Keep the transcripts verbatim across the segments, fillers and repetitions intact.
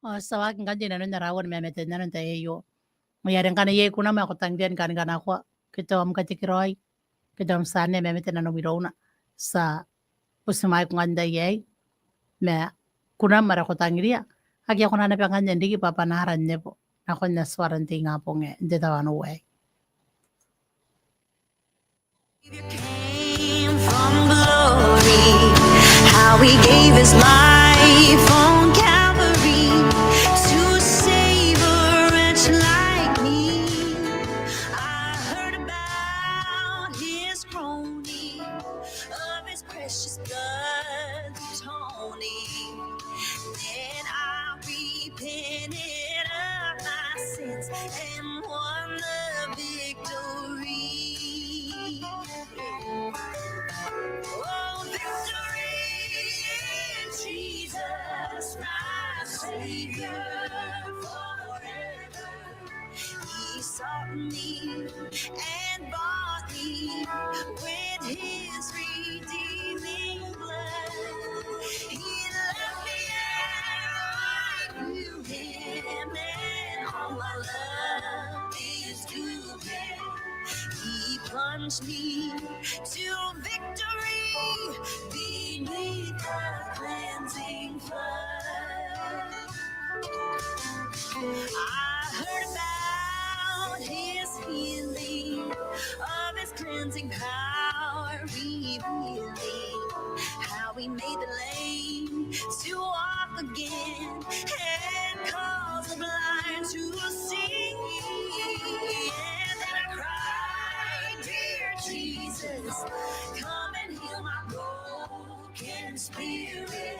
Ao ti a waaki ngkanne i nanon ara aua ni mamate n nanon te tai aio. Ao are ngkana iai kunam ae ko tangiria ni kani kanakoa, ke tao am katekeraoi, ke tao am tia anne ae mamate nanom irouna, ti a butimwaeko ngkanne n tai aei. Ma kunam are ko tangiria, akea ko na naba ngkanne n riki bwa bwanaan ara nebo nakon Atuara n te ingabong aei, n te tawanou aei. Came from glory, how he gave his life on Calvary to save a wretch like me. I heard about his groaning, of his precious blood atoning. Then I repented of my sins and won the victory. Oh, victory in Jesus, my Savior forever. He sought me and bought me with his redeeming blood. He loved me and I knew him, and all my love is due him. He plunged me to victory beneath the cleansing flood. I heard about his healing, of his cleansing power revealing, how he made the lame to walk again and caused the blind to see. And then I cried, "Dear Jesus, come and heal my broken spirit."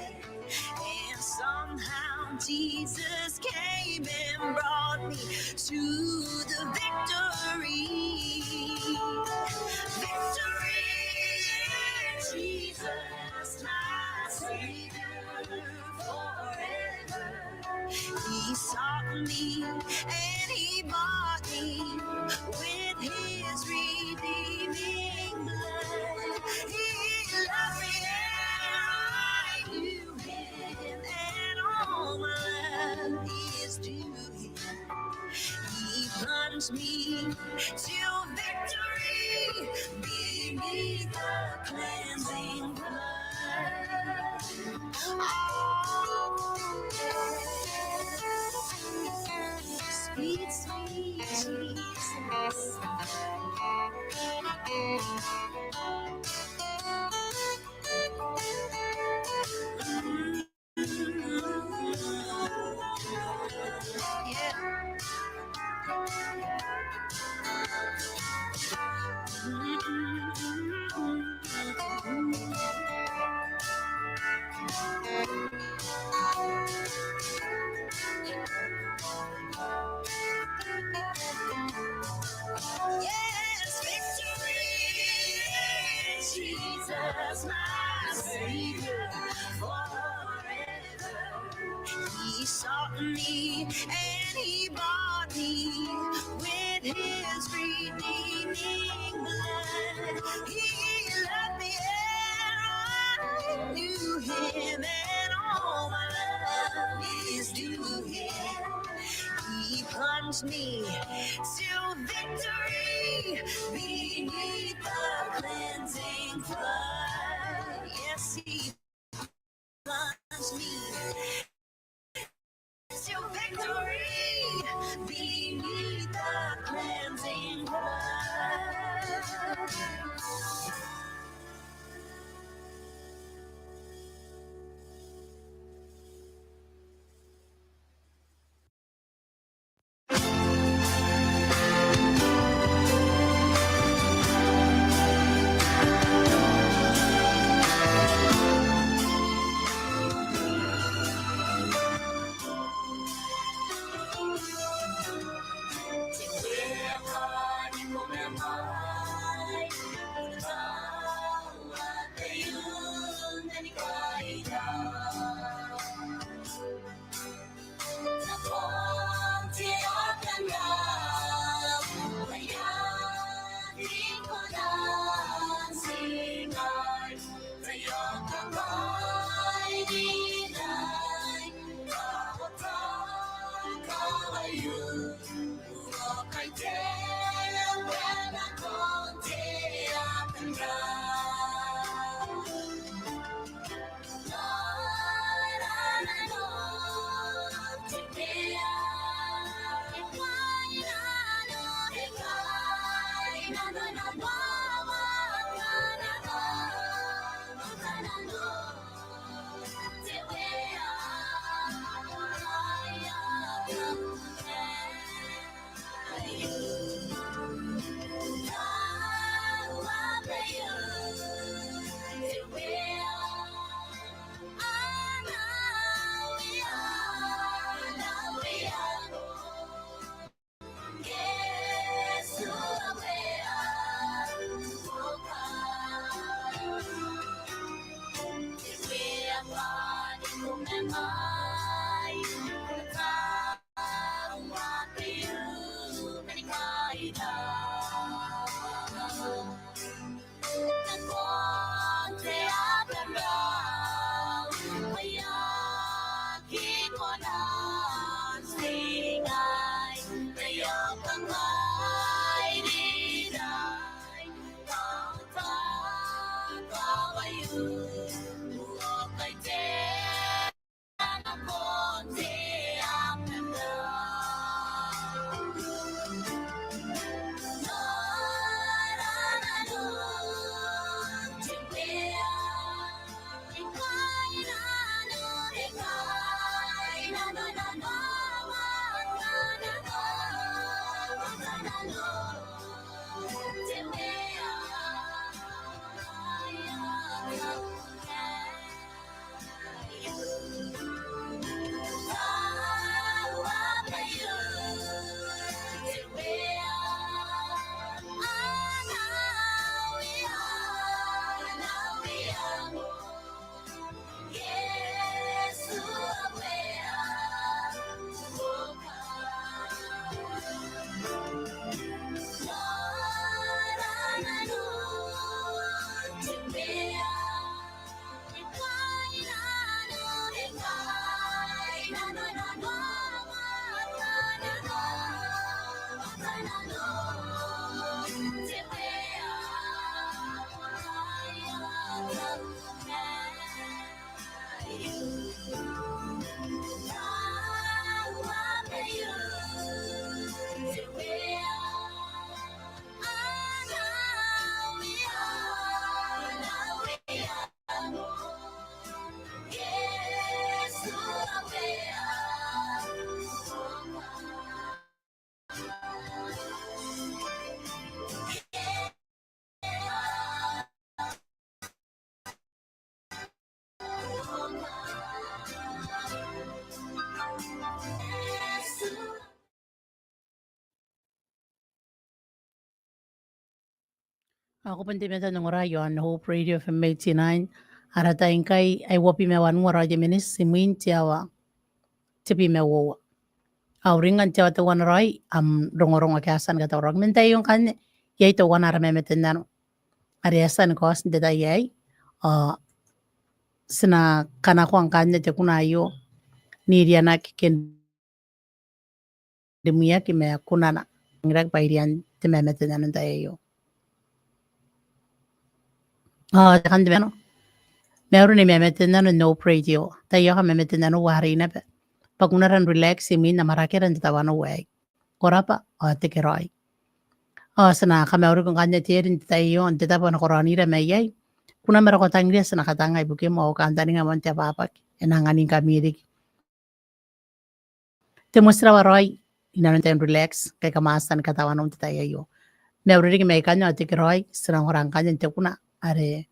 And somehow Jesus came and brought me to the victory. Victory in Jesus, my Savior forever. He sought me and he bought me with his redeeming blood. He loved me and I knew him, and all my love is due him. He plunged me to victory beneath the cleansing flood. Oh, sweet, sweet Jesus. Yes, victory in Jesus, my Savior forever. He sought me and he bought me with his redeeming blood. He loved me and I knew him, and all my love is due him. He plunged me to victory beneath the cleansing flood. Yes, he plunged me to victory beneath the cleansing flood. Ao ko bon teimatoa n ongora iaon Hope Radio F M eighty-nine. Ara tai ngkai ai uabwi ma wanua raoi te miniti imwin te aoa tebwi ma uoua. Ao uringnga n te aoa teuana raoi am rongorongo ake a tia ni katauraoaki. Man tai aio ngkanne iai teuana ara mamatenano are e a tia ni kaoti n te tai aei. Ao ti na kanakoa ngkanne te kuna aio n irianaki ke n rimwiaki ma kunana. Ngiraki bwa irian te mamatenano n tai aio. Ao te kan te mano. Mauri Nei mamatenano n Hope Radio. Tai aio kam mamatenano arei naba bwa ko na ran relax imwin am arakera n te tawanou aei. Ko rabwa ao tekeraoi. Ao ti na kamauriko ngkanne te eri n te tai aio n te tabo ae na karaoira mai iai. Kunam are ko tangiria ti na katanga ibukim ao kantaninga moan te ababaki. E na anganingkami riki te motirawa raoi inanon te relax ngkai kam a tia ni katawanou n te tai aio. Mauri riki mai ikanne ao tekeraoi. Ti na ongora ngkanne n te kuna are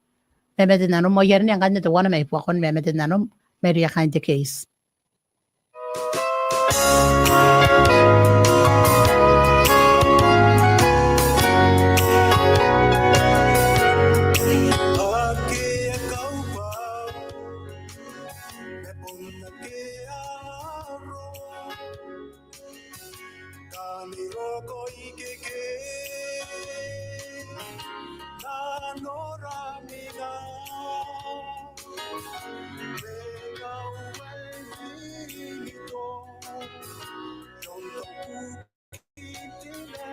mamatenanom, ao I a rinea ngkanne teuana mai buakon mamatenanom, mairouia kaain te case. Kami roko ikekei, nanoramina. Beka uai minito, tonto kukitinenga.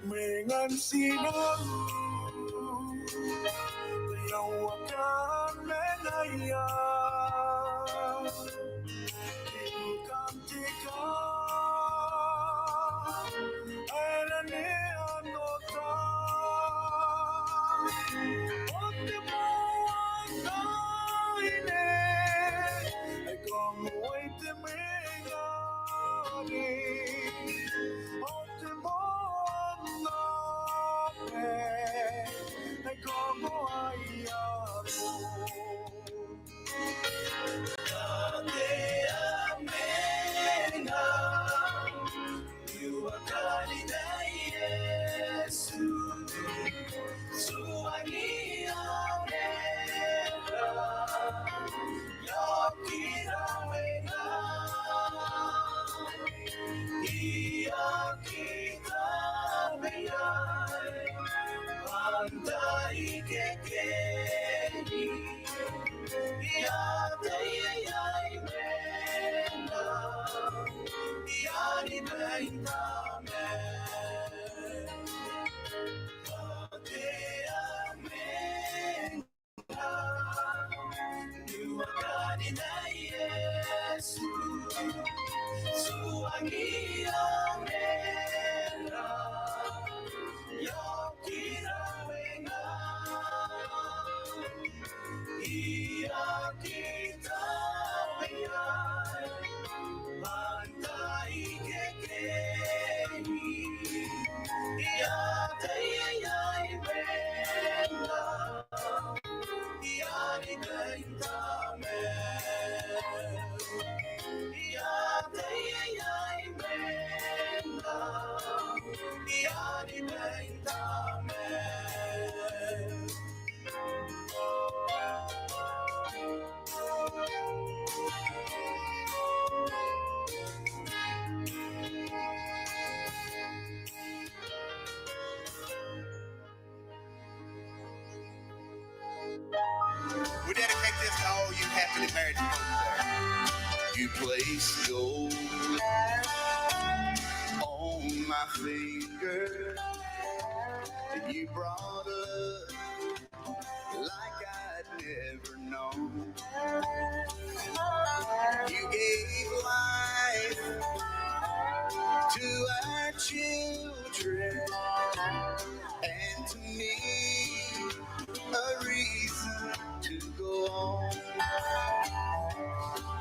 Mengan sinau, yawa kamenaia. Ibukan tika, ae nane anota. O te moan kaine, ae kam uai te mengani. O te moan kaine, ae kam uai aron. We dedicate this to all you happily married folks out there. You place your my finger, and you brought love like I'd never known. You gave life to our children and to me a reason to go on.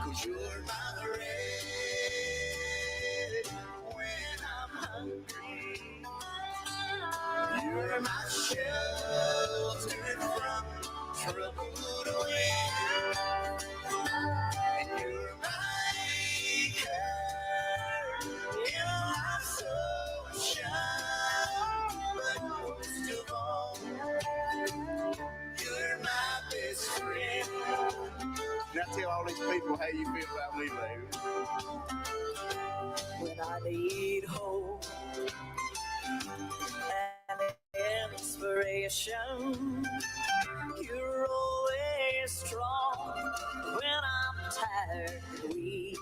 'Cause you're my bread when I'm hungry. You're my shelter from troubled wind. And you're my anchor in life's ocean. But most of all, you're my best friend. Now tell all these people how you feel about me, baby. When I need hope and inspiration, you're always strong when I'm tired and weak.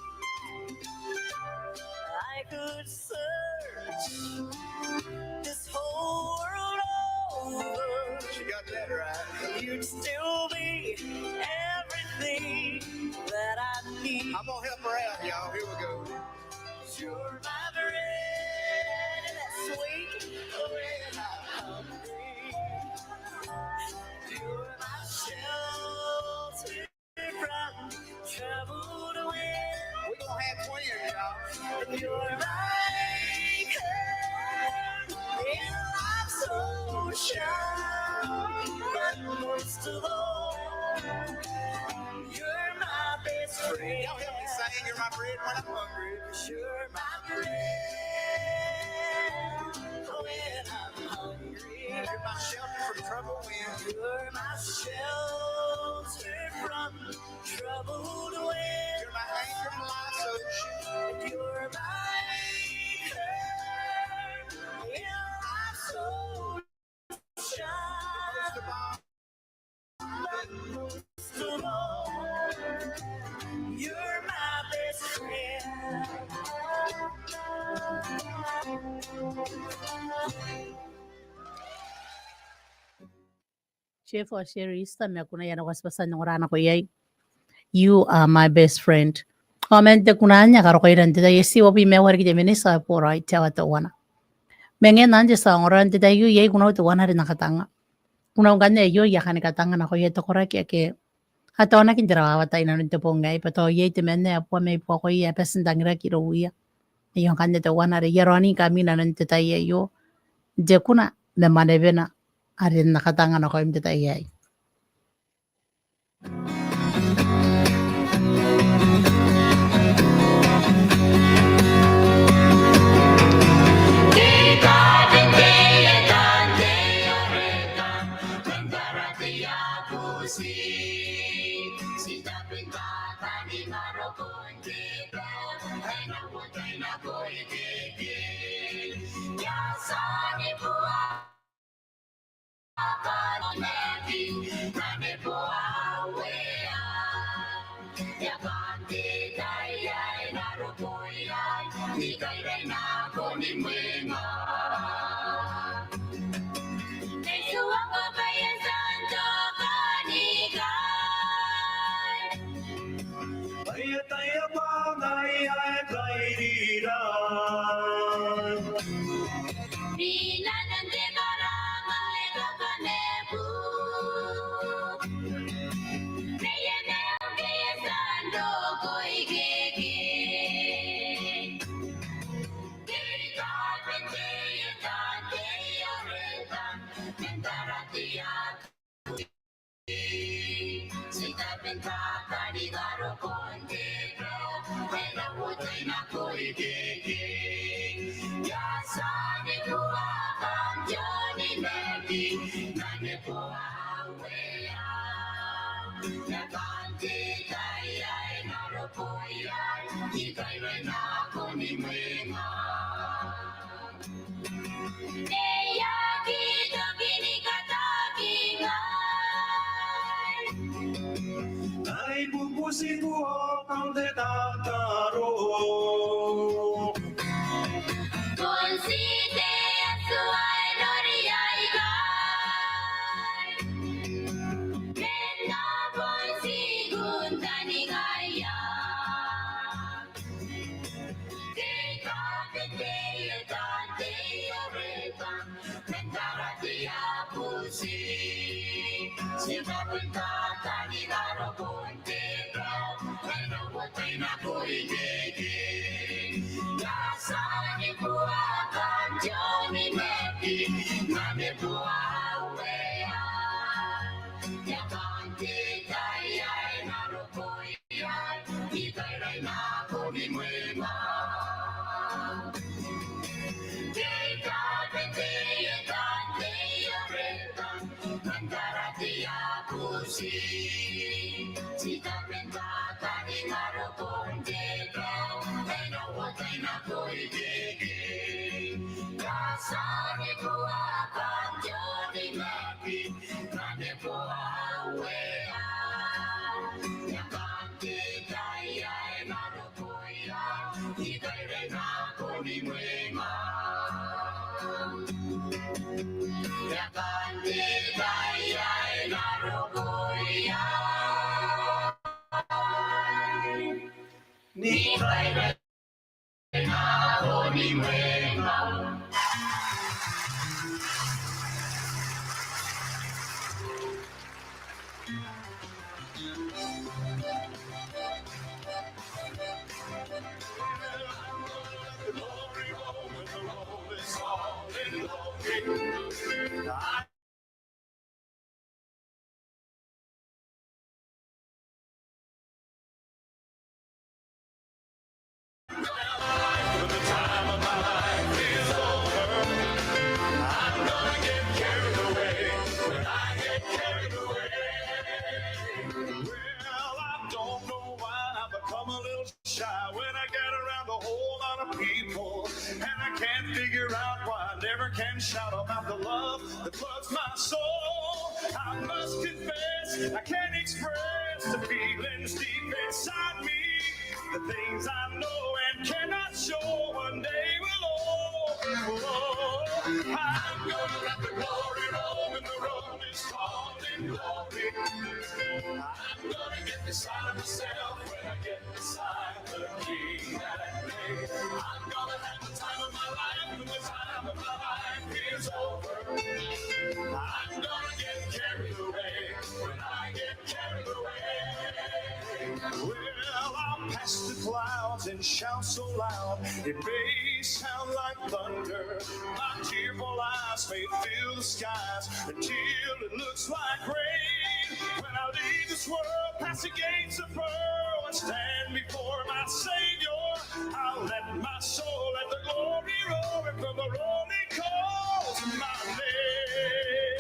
I could search this whole world over. She got that right. You'd still be everything that I need. I'm gonna help her out, y'all. Here we go. You're my bread, that's sweet, when I'm hungry. You're my shelter from troubled wind. We gonna have twins, y'all. And you're my anchor in life's ocean. But most of all, you're my best friend. Y'all help me sing, "You're my bread when I'm hungry." 'Cause you're my bread when I'm hungry. You're my shelter from troubled wind. You're my shelter from troubled wind. You're my anchor in life's ocean. You're my anchor in life's ocean. You're my best friend. Jeff ao Sherry Easter, ma kunaia nako, ti a tia n ongora nako iai. You are my best friend. Ao man te kuna anne a karokoira n te tai aei, ti uabwi ma ua riki te miniti ae boraoi te aoa teuana. Ma ngkana anne ti a ongora n te tai aio, iai kunau teuana are e na katanga. Kunau ngkanne aio, I a kani katanga nakoia te koraki ake a taonaki n te rawawata inanon te bong aei, bwa tao iai temanna ae bua mai buakoia ae bati n tangiraki irouia. Aio ngkanne teuana are I a raoniko ami inanon te tai aio. Te kuna ma mwanewena are e na katanga nakoim n te tai aei. Shy when I get around a whole lot of people, and I can't figure out why I never can shout about the love that floods my soul. I must confess, I can't express the feelings deep inside me. The things I know and cannot show one day will overflow. I'm gonna let the glory roll when the road is called in glory. I'm gonna get beside myself when I get beside the King that day. I'm gonna have the time of my life when the time of my life is over. I'm gonna get carried away when I get carried away. Well, I'll pass the clouds and shout so loud it may sound like thunder. My tearful eyes may fill the skies until it looks like rain. When I leave this world past the gates of pearl and stand before my Savior, I'll let my soul let the glory roar until the rolling calls my name.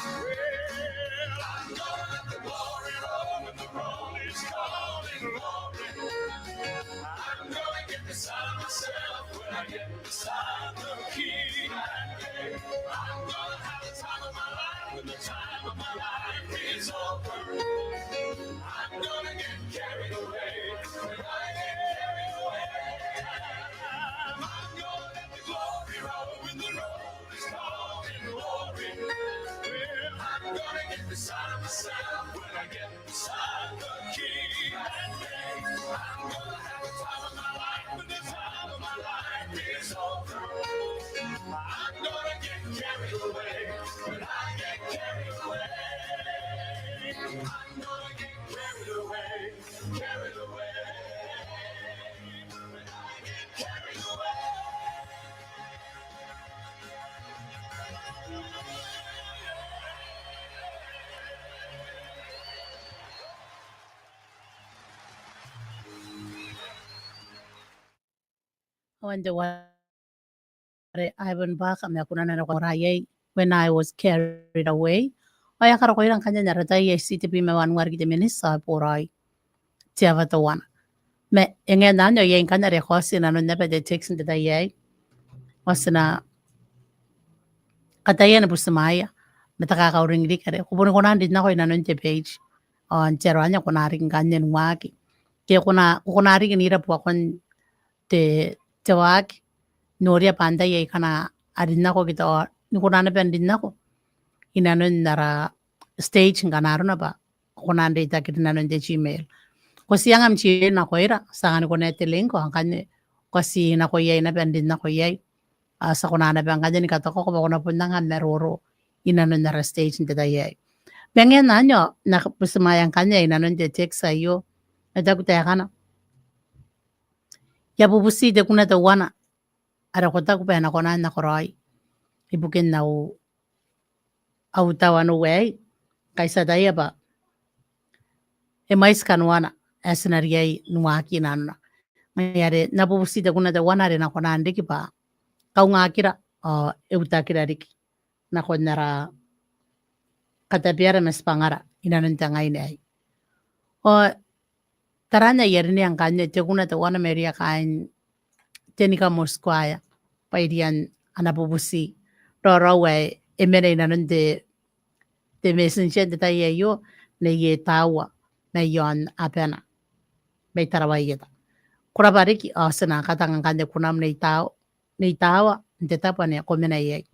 Well, I'm gonna let the glory roar when the roll is calling glory. I'm gonna get beside myself when I get beside the King. I'm gonna have the time of my life when the time of my life is over. I'm gonna get carried away when I get carried away. I'm gonna let the glory roll when the roll is called in glory. I'm gonna get beside myself when I get beside the King that day. I'm gonna have the time of my life when the time of my life is over. I'm gonna get carried away when I get carried away. I'm gonna get carried away, carried away. When I get carried away. Ao anne te ware Ivan Bach, ma e kona n nako raoi iai, When I Was Carried Away. Ao e a karokoira ngkanne n ara tai aei, ti tebwi ma wanua riki te miniti ao e boraoi te aoa teuana. Ma e ngae n anne ao iai ngkanne are ko a tia n noria naba te text n te tai aei. Ao ti na kataia ni butimwaea ma te kakauring riki are ko boni kona n rin nako inanon te page. Ao n te aro anne ko na riki ngkanne n waaki. Ke ko na, ko na riki n ira buakon te, te waaki. Noria bwa antai aika a na rin nako ke tao ni kona naba n rin nako inanon ara stage ngkana arona bwa ko kona n reitaki rinanon te Gmail. Ko ti anga am Gmail nakoira, ti anganiko naba te link ao ngkanne ko ti nako iai naba n rin nako iai. Ao ti a kona naba ngkanne ni katoka bwa ko na bon anga am maroro inanon ara stage n te tai aei. Bwa ngaia anne, N na butimwaea ngkanne inanon te text aio, e taku taekana: I a bubuti te kuna teuana are ko taku bwa e na kona n nakoraoi ibukin au, au tawanou aei, ngkai ti ataia bwa e mwaiti kanoana ae ti na riai n waaki inanona. Ngaia are N na bubuti te kuna teuana are e na kona n riki bwa kaungakira ao e utakira riki nakon ara katabeara ma tibwangara inanon te ngaina aei. Ao taraan ae I a rinea ngkanne te kuna teuana mairouia kaain Tenikamo Square, bwa irian ana bubuti raoraou ae e mena inanon te, te messenger n te tai aio, neie Taua mai aon abana mai Tarawa Ieta. Ko rabwa riki, ao ti na katanga ngkanne kunam Nei Tau-, Nei Taua n te tabo ane ko mena iai.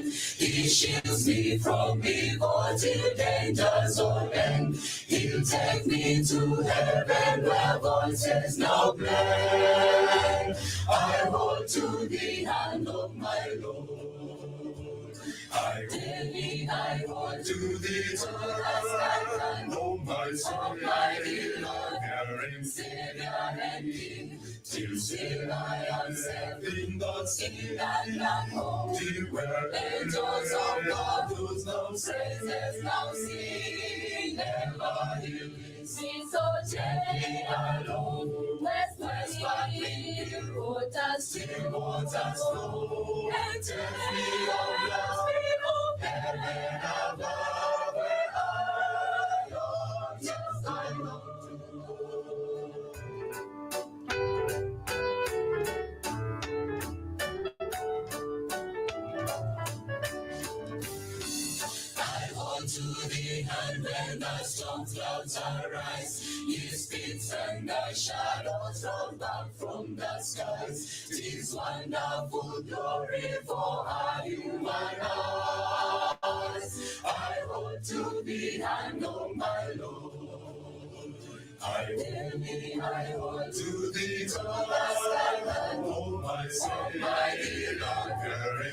He shields me from evil till dangers all end. He'll take me to heaven where voices now blend. I hold to the hand of my Lord. I daily I hold to thee, to the last I can, O my Savior, Savior and King. Till still I am safe in the sea, in that land of thee, where angels of God whose loud praises now sing. Never he'll leave me so gently alone. West, west, but still waters, still waters flow. And tells me of love, of heaven above, where I long, yes, I long to go. I hold to thee, and when the storm clouds arise, ye speak and the shadows roll back from the skies. 'Tis wonderful glory for our human eyes. I hold to thee, hand, O my Lord. I daily I hold to thee, to the last I can, O my Savior,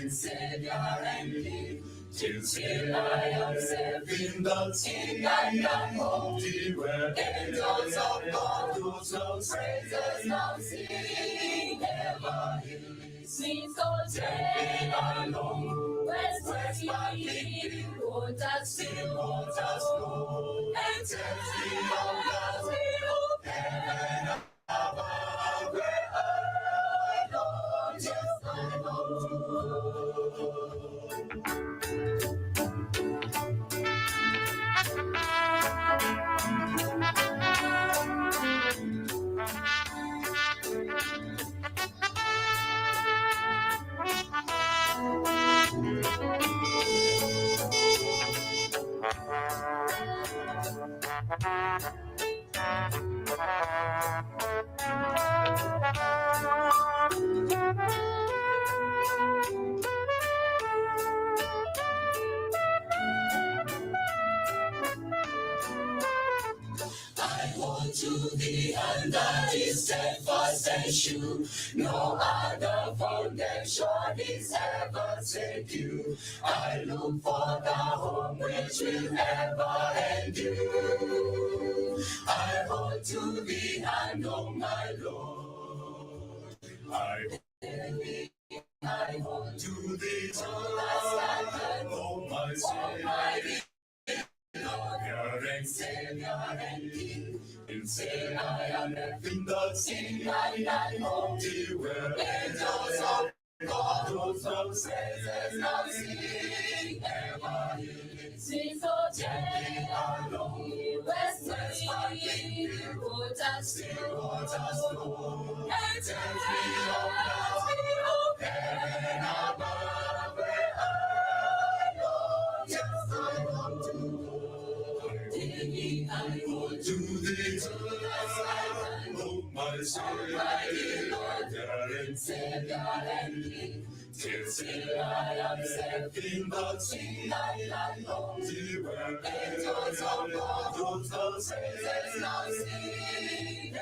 Savior and King. Till still I am safe in the sea, I am home to where angels of God whose loud praises now sing. Never he'll leave me so gently alone. West, west, but still waters, still waters flow. And tells me of love, of heaven above, where I long, yes, I long to go. I hold to thee, and that is steadfast and sure. No other foundation is ever secure. I look for the home which will ever endure. I hold to thee, hand, O my Lord. I, I hold to thee, to the last I can, O my Savior. Lord and Savior and King, in sin I am left in the sea, I am home to where angels of God, whose loud praises now sing. Never he'll leave me so gently alone. West, west, but still waters, still waters flow. And tells me of love, of heaven above, where I long, yes, I long to go. Daily I hold to thee, to the last I can, O my Savior, Savior and King. Till still I am safe in the sea, I long to where angels of God, whose loud praises now sing.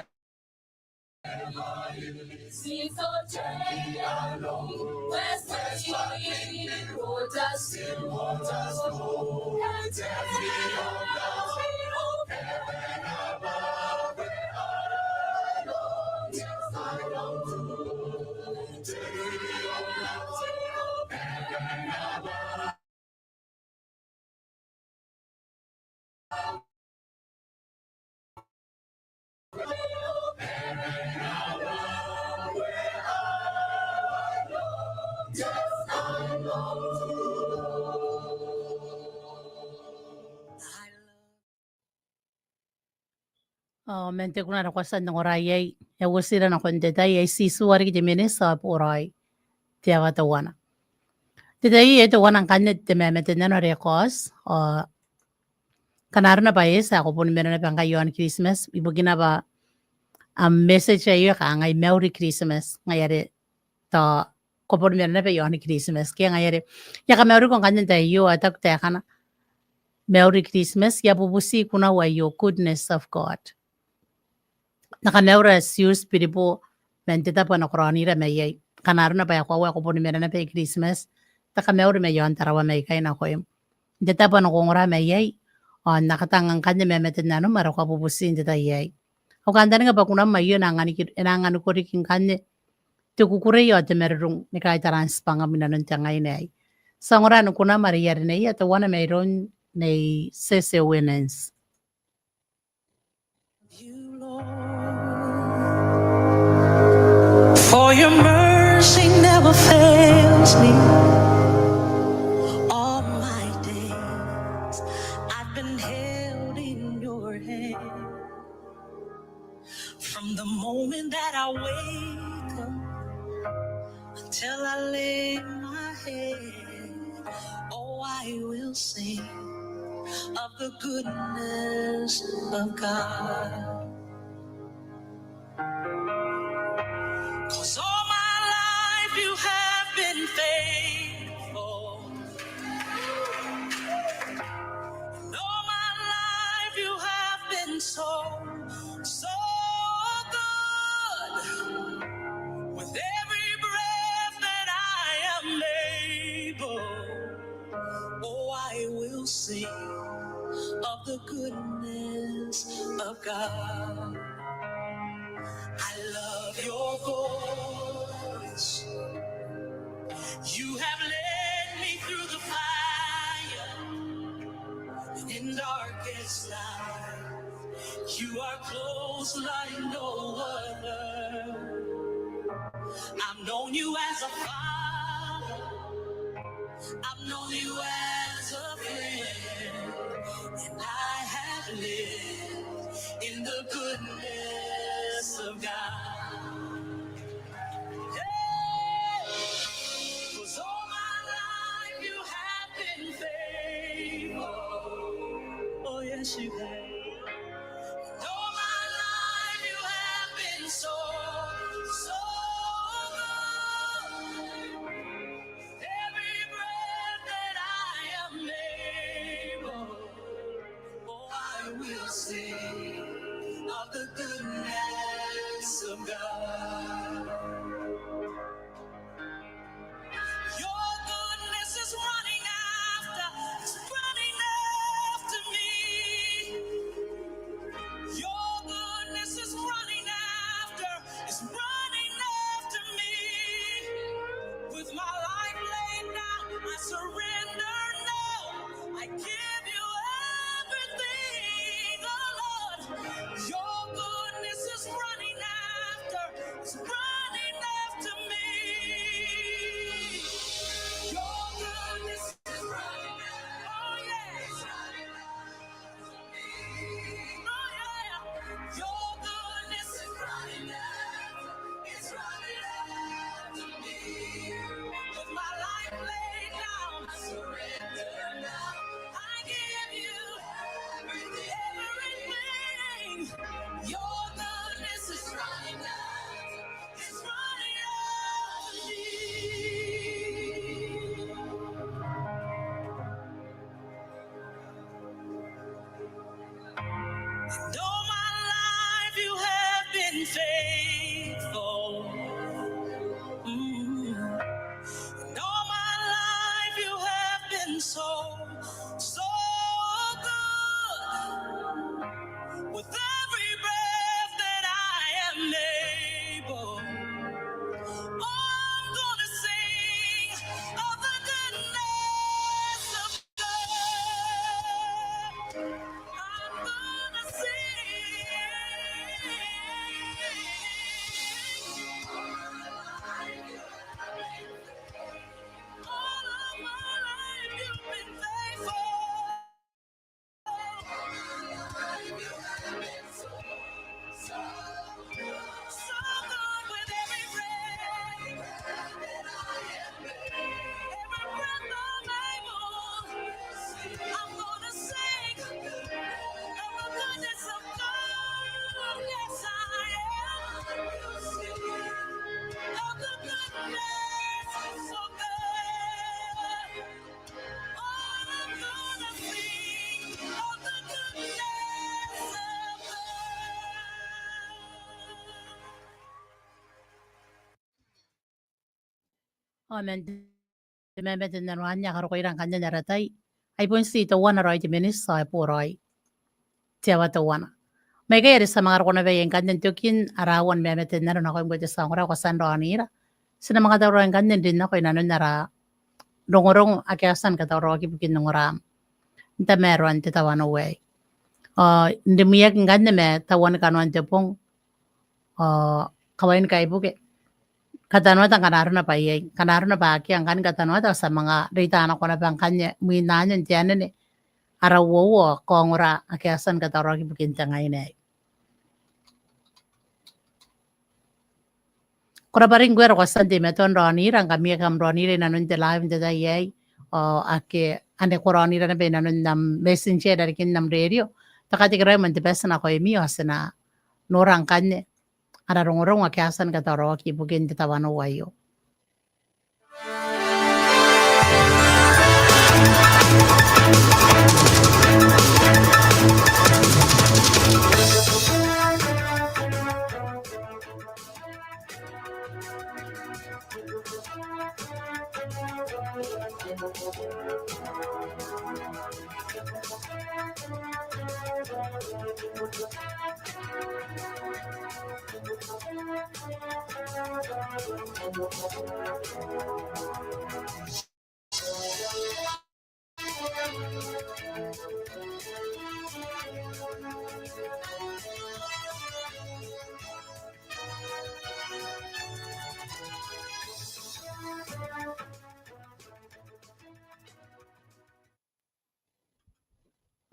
Never he'll leave me so gently alone. West, west, but still waters, still waters flow. And tells me of love, of heaven above, where I long, yes, I long to go. Tells me of love, of heaven above. Ao man te kuna are ko a tia n ongora iai, e uotira nakon te tai ae Jisu are riki te minita ae boraoi, te aoa teuana. Te tai aei teuana ngkanne te mamatenano are e kaoti, ao ngkana arona bwa e eti ae ko bon mena naba ngkai i aon Kiritimati, ibukina bwa am message aio e kangai Merry Christmas, ngaia are tao ko bon mena naba i aon Christmas. Ke ngaia are I a kamauriko ngkanne n te tai aio, I a taku taekana, mauri Christmas, I a bubuti kunau aio, goodness of God. N na kamaura Tiuti Biribo man te tabo ae na karaoira mai iai. Ngkana arona bwa e koaua ae ko bon mena naba i Christmas, ti a kamauri mai aon Tarawa maikai nakoim. N te tabo ae ko ongora mai iai, ao N na katanga ngkanne ma maten nanom are ko a bubuti n te tai aei. Au kantaninga bwa kunam aio e na anganiko, e na anganiko riki ngkanne te kukurei ao te marurung ni kaitaran tibwangam inanon te ngaina aei. Ti a ongora ni kunam are I a rineia teuana mairoun Nei Cecil Winans. You, Lord. For your mercy never fails me. All my days I've been held in your hand. From the moment that I wake up until I lay my head, oh, I will sing of the goodness of God. 'Cause all my life you have been faithful. And all my life you have been so, so good. With every breath that I am able, oh, I will sing of the goodness of God. I love your voice. You have led me through the fire and in darkest night. You are close like no other. I've known you as a father. I've known you as a friend. And I have lived in the goodness of God. Hey! 'Cause all my life you have been faithful. Oh, yes, you have. And all my life you have been so, so good. Every breath that I am able, oh, I will sing of the goodness of God. Your goodness is running after, it's running after me. Your goodness is running after, is running after me. With my life laid down, I surrender now. I give you everything, oh Lord. Your goodness is running after, is running after me. Your goodness is running after, oh yes. Your goodness is running after, is running after me. With my life laid down, I surrender now. I give you everything, everything. Your goodness is running after, is running after me. And all my life you have been faithful. Mm. And all my life you have been so, so good. With every breath that I am able, oh, I'm gonna sing of the goodness of Ao man te, te mamate n nanoanne ae karokoira ngkanne n ara tai. Ai bon ti teuana raoi te miniti ao e bo raoi te aoa teuana. Ma ikai are ti a manga roko naba iai ngkanne n tokin ara aua ni mamate n nano nakoim ngkoe te tia ongora, ko a tia n raonira. Ti na manga tauraoi ngkanne n rin nako i nanon ara rongorongo ake a tia ni katauraoaki ibukin ongoram n tamaroan te tawanou aei. Ao n rimwiaki ngkanne ma tauan kanoan te bong, ao kawain kaibuke, katanoata ngkana arona bwa iai, ngkana arona bwa akea ngkanne, katanoata, ti a manga reita nako naba ngkanne mwin anne n te anene ara uouo ao kaongora ake a tia ni katauraoaki ibukin te ngaina aei. Ko rabwa riki ngkoe are ko a tia n teimatoa n raonira, ngkami ake kam raonira i nanon te live n te tai aei, ao ake ane ko raonira naba i nanon am messenger i rarikin am rerio. Ti a katekeraoi man te bati nakoimi ao ti na nora ngkanne ara rongorongo ake a tia ni katauraoaki ibukin te tawanou aio.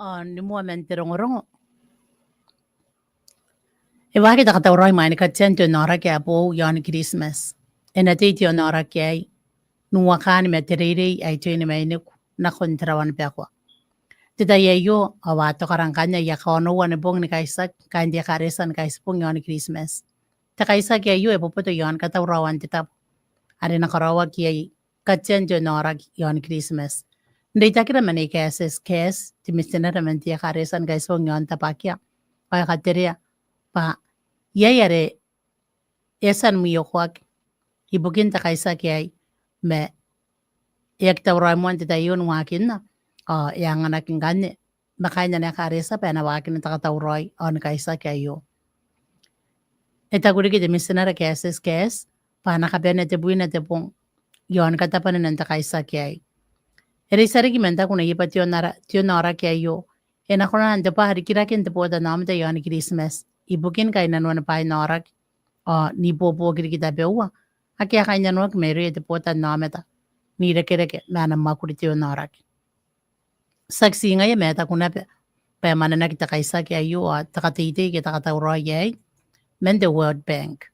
Ao ni moa man te rongorongo. E waaki te katauraoi imwain katean te onaoraki ae boou iaon Kiritimati. E na tei te onaoraki aei n uakaan ma te reirei ae I toini mainiku nakon Tarawa ni Bekoa. Te tai aio ao a tokara ngkanne aia kaonoua ni bong ni kaitiaki kaain te ekaretia ni kaitibong iaon Kiritimati. Te kaitiaki aio e boboto iaon katauraoan te tabo are e na karaoaki iai katean te onaoraki iaon Kiritimati. N reitakira ma Nei Kaetieti Kaeti, te mitinare man te ekaretia ni kaitibong iaon Tabakia, ao e katerea bwa iai are e a tia ni mwiokoaki ibukin te kaitiaki aei, ma e aki tauraoi moa n te tai aio ni waakinna, ao e anganaki ngkanne ma kaain ana ekaretia bwa e na waakina te katauraoi ao ni kaitiaki aio. E taku riki te mitinare Kaetieti Kaeti bwa a na kabanea tebwina te bong iaon katabwanin te kaitiaki aei. E reitia riki man taku neiei bwa te onara-, te onaoraki aio e na kona n tobwa rikiraken te botannaomata iaon Kiritimati ibukin kainnanoan bwain aoraki ao n ibuobuoki riki tabeua ake a kainnanoaki mairouia te botannaomata n irekereke ma ana mwakuri te onaoraki. Tiaki ti ngaia, ma e taku naba bwa e mwanenaki te kaitiaki aio ao te kateitei ke te katauraoi aei man te World Bank.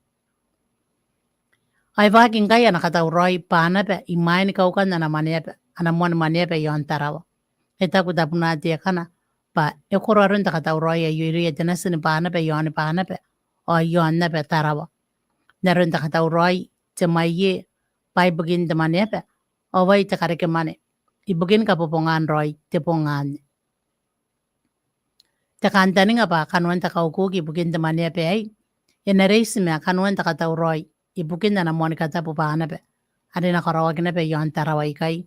Ao e waaki ngkai ana katauraoi Banaba imwain kaukan ana mwaneaba, ana moan mwaneaba iaon Tarawa. E taku tabuna Tekana bwa e koro aron te katauraoi aio irouia te nati ni Banaba iaoni Banaba ao iaon naba Tarawa. N aron te katauraoi, te mwaie, bwa ibukin te mwaneaba, ao ai te karekemwane ibukin kabobongan raoi te bong anne. Te kantaninga bwa kanoan te kaukuki ibukin te mwaneaba aei e na reiti ma kanoan te katauraoi ibukin ana moani katabu Banaba are e na karaoaki naba iaon Tarawa ikai.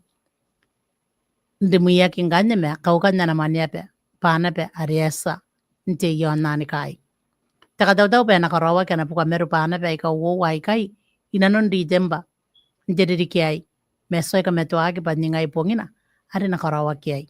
N rimwiaki ngkanne ma kaukan ana mwaneaba Banaba are e a tia n tei iaon Anikaai. Te katautau bwa e na karaoaki ana bukamaru Banaba aika uoua aikai i nanon Ritemba n te ririki aei, ma e tuai kamatoaki bwa n ningai bongina are e na karaoaki iai.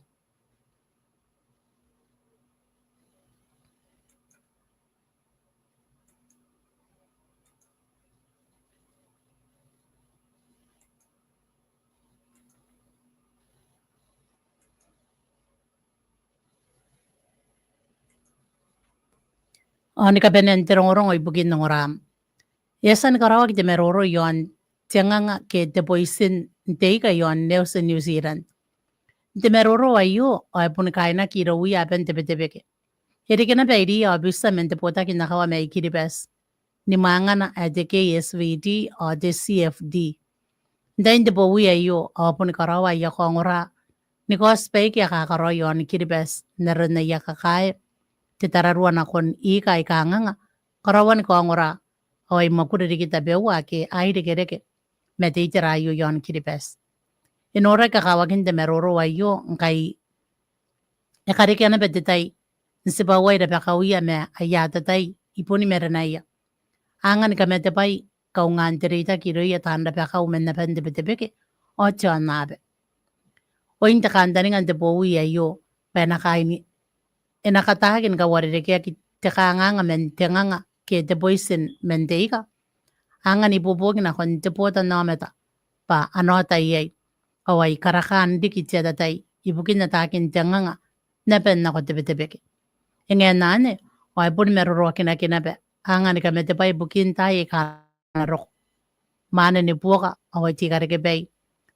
Ao ni kabanean te rongorongo ibukin ongoram. E a tia ni karaoaki te maroro iaon te nganga ke te boitin n te ika iaon Nelson, New Zealand. N te maroro aio, ao e boni kainaki irouia aban te Betebeke. E reke naba iriia aobitia man te botaki n akawa mai Kiribati, ni mwangana ae te K S V D ao te C F D. N tain te bowi aio, ao boni karaoa aia kaongora ni kaoti baike a kakaraoi iaon Kiribati n aron aia kakae, te tararua nakon ika aika kanganga, karaoan kaongora, ao ai mwakuri riki tabeua ake a irekereke ma te itera aio i aon Kiribati. E noraki kakawakin te maroro aio ngkai e karekea naba te tai n tibwauai rabakauia ma aia atatai i bon marenaia. A anga ni kamatebwai kaungaan te reitaki irouia taan rabakau man aban te Betebeke ao te aonnaba. Oin te kantaninga n te bowi aio bwa e na kaini, e na kataaki ni kauarerekeaki te kanganga man te nganga ke te boitin man te ika. A anga n ibuobuoki nakon te botannaomata bwa a na ota iai ao ai karakaan riki te atatai ibukin ataakin te nganga n aban nako te Betebeke. E ngae n anne ao e boni maroroakinaki naba a anga ni kamatebwai ibukin taai aika a na roko. Mwaane ni buoka ao ai te ikarekebai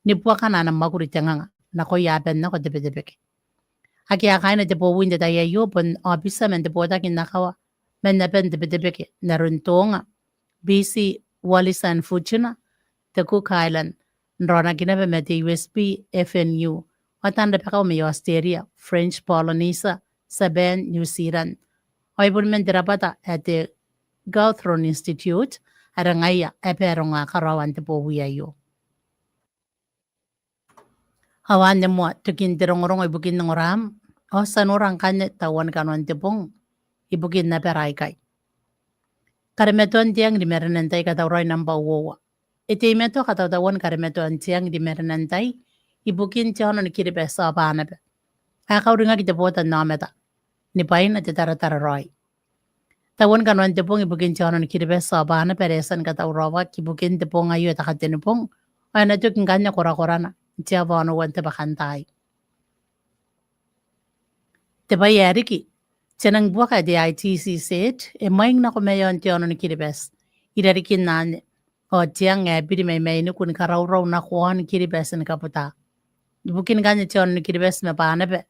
ni buakana ana mwakuri te nganga nakoia aban nako te Betebeke. Akea kaaina te bowi n te tai aio bon aobitia man te botaki n akawa man aban te Betebeke n aron Tonga, Biti, Wallis and Futuna, te Cook Island, n raonaki naba ma te U S P, F N U, ao taan rabakau mai Australia, French Polynesia, Japan, New Zealand. Ao e boni man te rabwata ae te Gawthorne Institute are ngaia ae baronga karaoan te bowi aio. Ao anne moa tokin te rongorongo ibukin ongoraam, ao ti a nora ngkanne tauan kanoan te bong ibukin abara aikai. Karematoan te ang ri marenan tai, katauraoi nambwa uoua. E teimatoa katautauan karematoan te ang ri marenan tai ibukin te aono ni Kiribati ao Banaba ae kauringaki te botannaomata ni bwaina te taratara raoi. Tauan kanoan te bong ibukin te aono ni Kiribati ao Banaba are e a tia ni katauraoaki ibukin te bong aio ae te Katenibong, ao e na toki ngkanne korakorana n te aoa onoua n te bwakantaai. Te bwai ae riki, te nang buaka ae te I T C Z e mwaing nako maeaon te aono ni Kiribati i rarikin anne, ao te ang ae biri mai mainiku ni karaurau nako aon Kiribati ni kabuta. Ibukin ngkanne te aono ni Kiribati ma Banaba,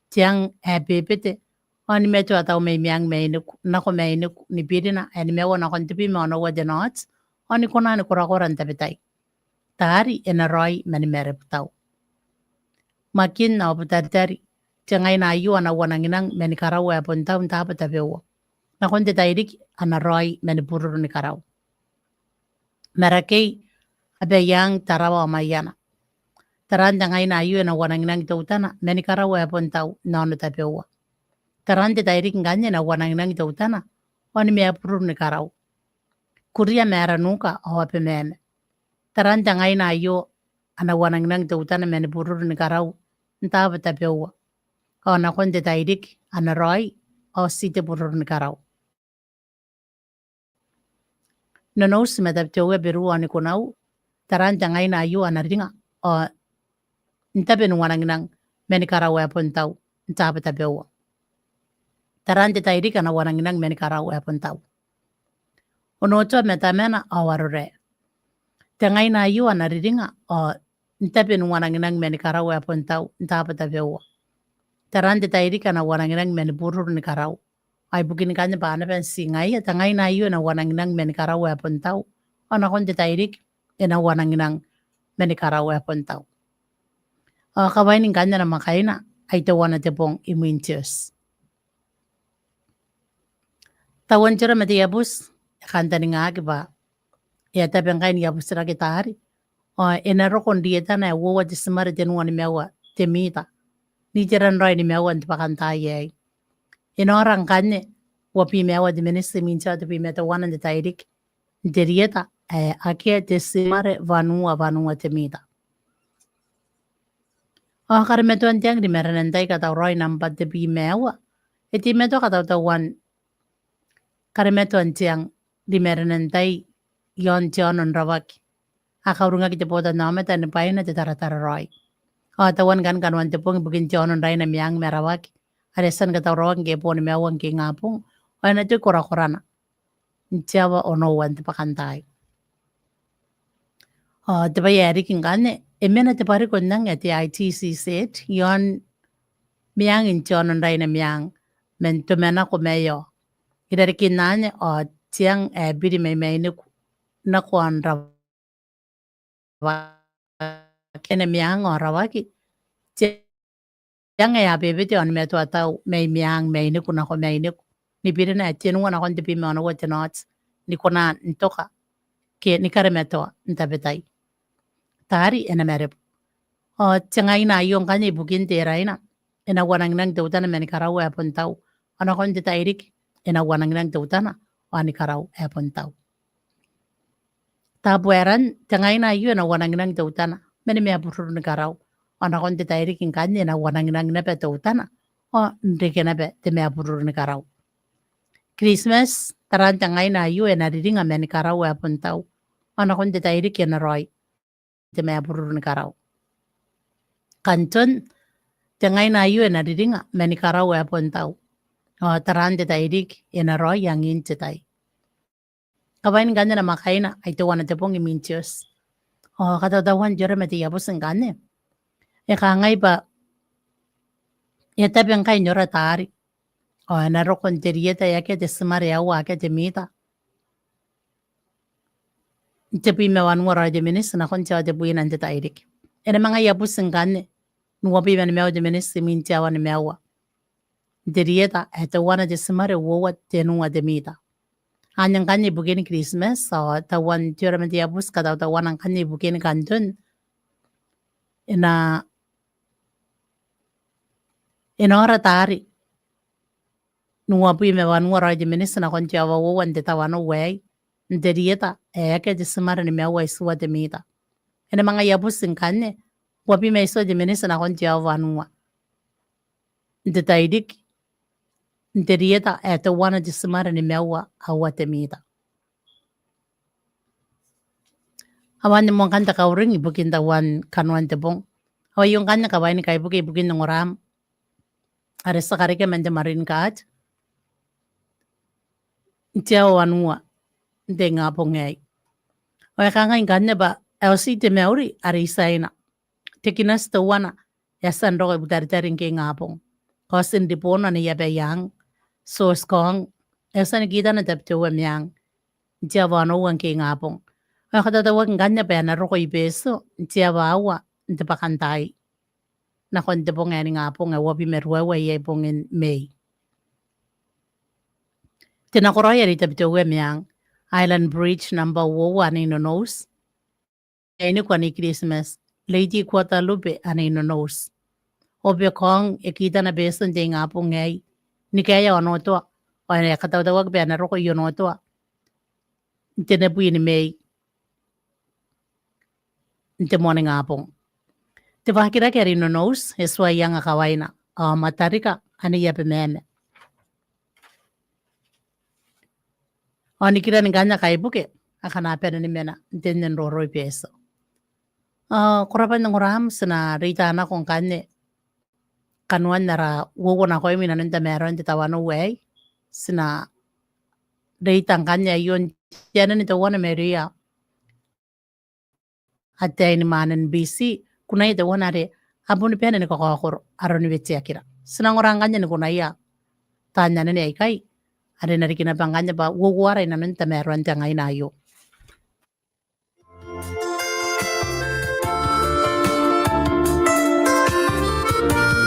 te ang ae bebete ao ni matoa tau mai meang mainiku nako mainiku, ni birina ae nimaua nakon tebwi ma onoua te knot, ao ni kona ni korakora n tabetai. Taari e na raoi mani marebutau. Makin ao Butaritari, te ngaina aio a na uananginang mani karau ae bon tau n taabo tabeua. Nakon te tairiki a na raoi mani bururu ni karau. Marakei, Abaiang, Tarawa ao Maiana. Taraan te ngaina aio e na uananginang teutana mani karau ae bon tau n aono tabeua. Taraan te tairiki ngkanne e na uananginang teutana ao ni mabururu ni karau. Kuria ma Aranuka ao Abemama. Taraan te ngaina aio a na uananginang teutana mani bururu ni karau n taabo tabeua. Ao nakon te tairiki a na raoi ao ti te bururu ni karau. Nonouti ma Tabiteuea, Beru ao Nikunau, taraan te ngaina aio a na riringa ao n tabe n uananginang mani karau ae bon tau n taabo tabeua. Taraan te tairiki a na uananginang mani karau ae bon tau. Onotoa ma Tamana ao Arorae. Te ngaina aio a na riringa ao n tabe n uananginang mani karau ae bon tau n taabo tabeua. Taraan te tairiki a na uananginang mani bururu ni karau. Ao ibukin ngkanne Banaba n ti ngaia, te ngaina aio e na uananginang mani karau ae bon tau. Ao nakon te tairiki e na uananginang mani karau ae bon tau. Ao kawain ngkanne namwakaina, ai teuana te bong imwin te oti. Tauan te ora ma te iabuti e kantaningaaki bwa e a tabe ngkai n iabutirake taari, ao e na roko n rietana ae uoua te timare tenua nimaua te mita n iteran raoi nimaua n te bwakantaai aei. E na ora ngkanne uabwi ma aua te miniti imwin te aoa tebwi ma teuana n te tairiki n te rieta ae akea te timare wanua wanua te mita. Ao karematoan te ang ri marenan tai, katauraoi nambwa tebwi ma aua. E teimatoa katautauan karematoan te ang ri marenan tai i aon te aono n Rawaki ae kauringaki te botannaomata ni bwaina te taratara raoi. Ao tauan ngkanne kanoan te bong ibukin te aono n Raina Meang ma Rawaki are e a tia ni katauraoaki ngke e bo nimaua ngke ingabong, ao e na toki korakorana n te aoa onoua n te bwakantaai. Ao te bwai ae riki ngkanne, e mena te bwariko n ang ae te I T C Z i aon meang n te aono n Raina Meang man Tomanako maeao. I rarikin anne ao te ang ae biri mai mainiku nako aon Rawaki, Raina Meang ao Rawaki, te ang ae a bebete ao ni matoa tau mai meang mainiku nako mainiku, ni birina ae tenua nakon tebwi ma onoua te knot, ni kona n toka ke ni karematoa n tabetai. taari e na marebu. Ao te ngaina aio ngkanne ibukin te Raina, e na uananginang teutana ma ni karaua ae bon tau. Ao nakon te Tairiki, e na uananginang teutana ao ni karau ae bon tau. Tabuaeran, te ngaina aio e na uananginang teutana ma ni mabururu ni karau. Ao nakon te Tairiki ngkanne e na uananginang naba teutana ao n reke naba te mabururu ni karau. Kiritimati, taraan te ngaina aio e na riringa ma ni karau ae bon tau. Ao nakon te Tairiki e na raoi te mabururu ni karau. Kanton, te ngaina aio e na riringa ma ni karau ae bon tau. Ao taraan te Tairiki e na raoi angin te tai. Kawain ngkanne namwakaina, ai teuana te bong imwin te oti. Ao katautauan te ora ma te iabuti ngkanne, e kangai bwa e a tabe ngkai n ora taari. Ao e na roko n te rieta ae akea te timare aua akea te mita n tebwi ma wanua raoi te miniti nakon te aoa tebwina n te Tairiki. E na manga iabuti ngkanne n uabwi ma nimaua te miniti imwin te aoa nimaua n te rieta ae teuana te timare, uoua tenua te mita. Anne ngkanne ibukin Kiritimati. Ao tauan te ora ma te iabuti, katautauana ngkanne ibukin Kanton, e na, e na ora taari n uabwi ma wanua raoi te miniti nakon te aoa uoua n te tawanou aei n te rieta ae akea te timare nimaua itiua te mita. E na manga iabuti ngkanne uabwi ma itiua te miniti nakon te aoa wanua n te Tairiki n te rieta ae teuana te timare nimaua aua te mita. Ao anne moa ngkanne te kauring ibukin tauan kanoan te bong. Ao aio ngkanne kawain kaibuke ibukin ongoram are ti a karekea man te Marine Guard n te aoa wanua n te ingabong aei. Ao e kangai ngkanne bwa ae oti te mauri are i Tiaina. Te kinati teuana e a tia n roko i Butaritari ngke ingabong. Cousin Ribono ane i Abaiang, George Kong, e a tia ni kitana Tabiteuea Meang n te aoa onoua ngke ingabong. Ao e katautauaki ngkanne bwa e na roko i Betio n te aoa aua n te bwakantaai nakon te bong ae ningabong ae uabwi ma ruaiwa iai bongin Mei. Te nakoraoi are i Tabiteuea Meang, Island Bridge nambwa uoua ane i Nonouti, ae i Niku ane i Kiritimati, Lady Guadalupe ane i Nonouti. Ao Obekong e kitana Betio n te ingabong aei ni kaea Onotoa, ao e katautauaki bwa e na roko i Onotoa n te nebwi ni Mei n te moaningabong. Te Bakirake are i Nonouti e tuai anga kawaina, ao Matarika ane i Abemama. Ao nikiran ngkanne kaibuke akana a bane ni mena n te nne n roro i Betio. Ao ko rabwa n ongoram, ti na reita nako ngkanne kanoan ara uouo nakoim inanon tamaroan te tawanou aei. Ti na reita ngkanne aio n te anene teuana Maria, ataein mwanen Biti, kunaia teuana are a boni bane ni kakaokoro aron weteakira. Ti na ongora ngkanne ni kunaia taan anene aikai are e na riki naba ngkanne bwa uouoara inanon tamaroan te ngaina aio.